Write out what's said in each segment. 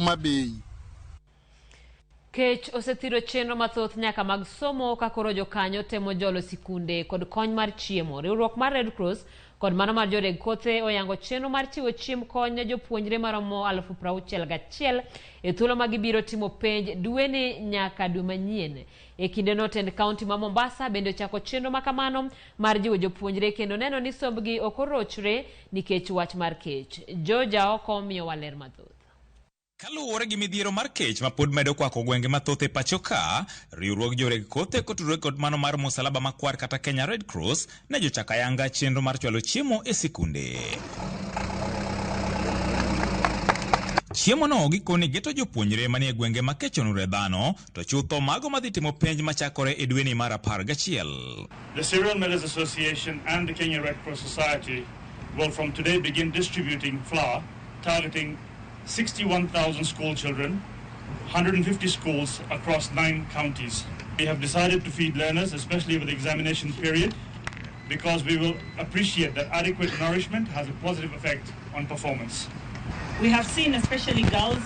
Homa Bay. Kech osethiro chenro mathoth nyaka mag somo ka koro jokanyo temo jolo sikunde kod kony mar chiemo. Riwruok mar Red Cross kod mano mar joreg kothe oyango chenro mar chiwo chiemb kony ne jopuonjre maromo 61,000 e thuolo ma gibiro timo penj dweni nyaka dwe manyien. E kindeno tend kaunti ma Mombasa bende ochako chenro ma kamano mar jiwo jopuonjre kendo neno ni sombgi ok orochre nikech wach mar kech. George Aoko miyowa ler mathoth. Kaluwore gi midhiero mar kech ma pod medo kwako gwenge mathoth e pacho ka, riwruog joreg kothe kotudore kod mano mar Musalaba Makwar kata Kenya Red Cross ne jochako ayanga chenro mar chwalo chiemo e sikunde. Chiemo no gikoni geto jopuonjre manie gwenge ma kech onure dhano to chutho mago madhi timo penj machakore e dweni mar 11. The Cereal Millers Association and the Kenya Red Cross Society will from today begin distributing flour targeting 61,000 school children, 150 schools across 9 counties. We have decided to feed learners, especially with the examination period, because we will appreciate that adequate nourishment has a positive effect on performance. We have seen especially girls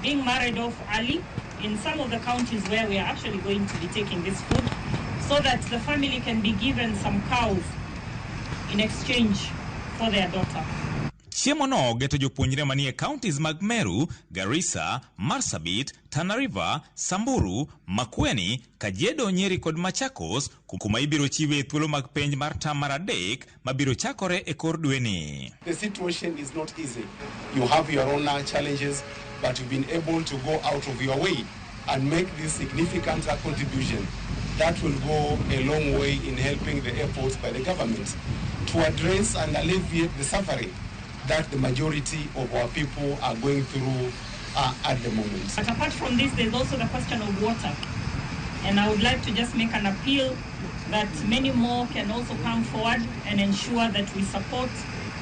being married off early in some of the counties where we are actually going to be taking this food, so that the family can be given some cows in exchange for their daughter. Chiemo no geto jopuonjre manie counties mag Meru, Garissa, Marsabit, Tana River, Samburu, Makueni, Kajiado, Nyeri kod Machakos, kuma ibiro chiwe thuolo mag penj mar tam mar 3 mabiro chakore e kor dweni. The situation is not easy. You have your own challenges, but you've been able to go out of your way and make this significant contribution that will go a long way in helping the efforts by the government to address and alleviate the suffering that the majority of our people are going through at the moment. But apart from this, there's also the question of water. And I would like to just make an appeal that many more can also come forward and ensure that we support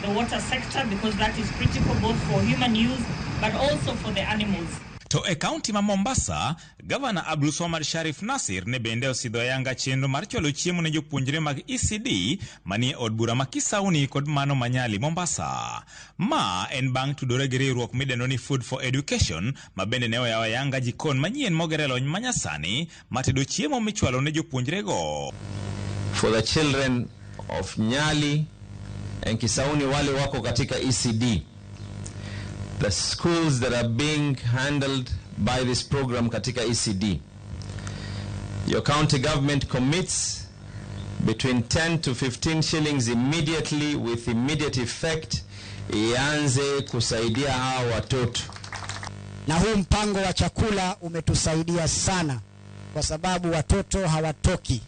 the water sector, because that is critical both for human use but also for the animals. To e kaunti ma Mombasa, Gavana Abdulswamad Sharif Nasir ne bende osidho ayanga chenro mar chwalo chiemo ne jopuonjre mag ECD manie od bura ma Kisauni kod mano ma Nyali Mombasa. Ma en bang' tudore gi riwruok midendo ni Food for Education ma bende ne oyawo ayanga jikon manyien mogere lony manyasani matedo chiemo michwalo ne jopuonjrego. For the children of Nyali and Kisauni wale wako katika ECD, the schools that are being handled by this program katika ECD, your county government commits between 10 to 15 shillings immediately with immediate effect ianze kusaidia hawa watoto. Na huu mpango wa chakula umetusaidia sana kwa sababu watoto hawatoki.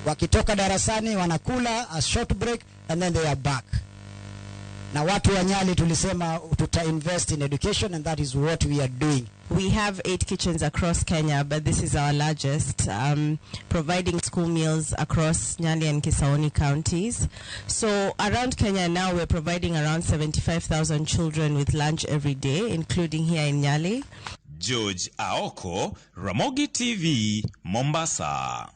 Wakitoka darasani wanakula a short break and then they are back. Na watu wa Nyali tulisema tuta invest in education, and that is what we are doing. We have 8 kitchens across Kenya, but this is our largest, providing school meals across Nyali and Kisauni counties. So around Kenya now we're providing around 75,000 children with lunch every day, including here in Nyali. George Aoko, Ramogi TV, Mombasa.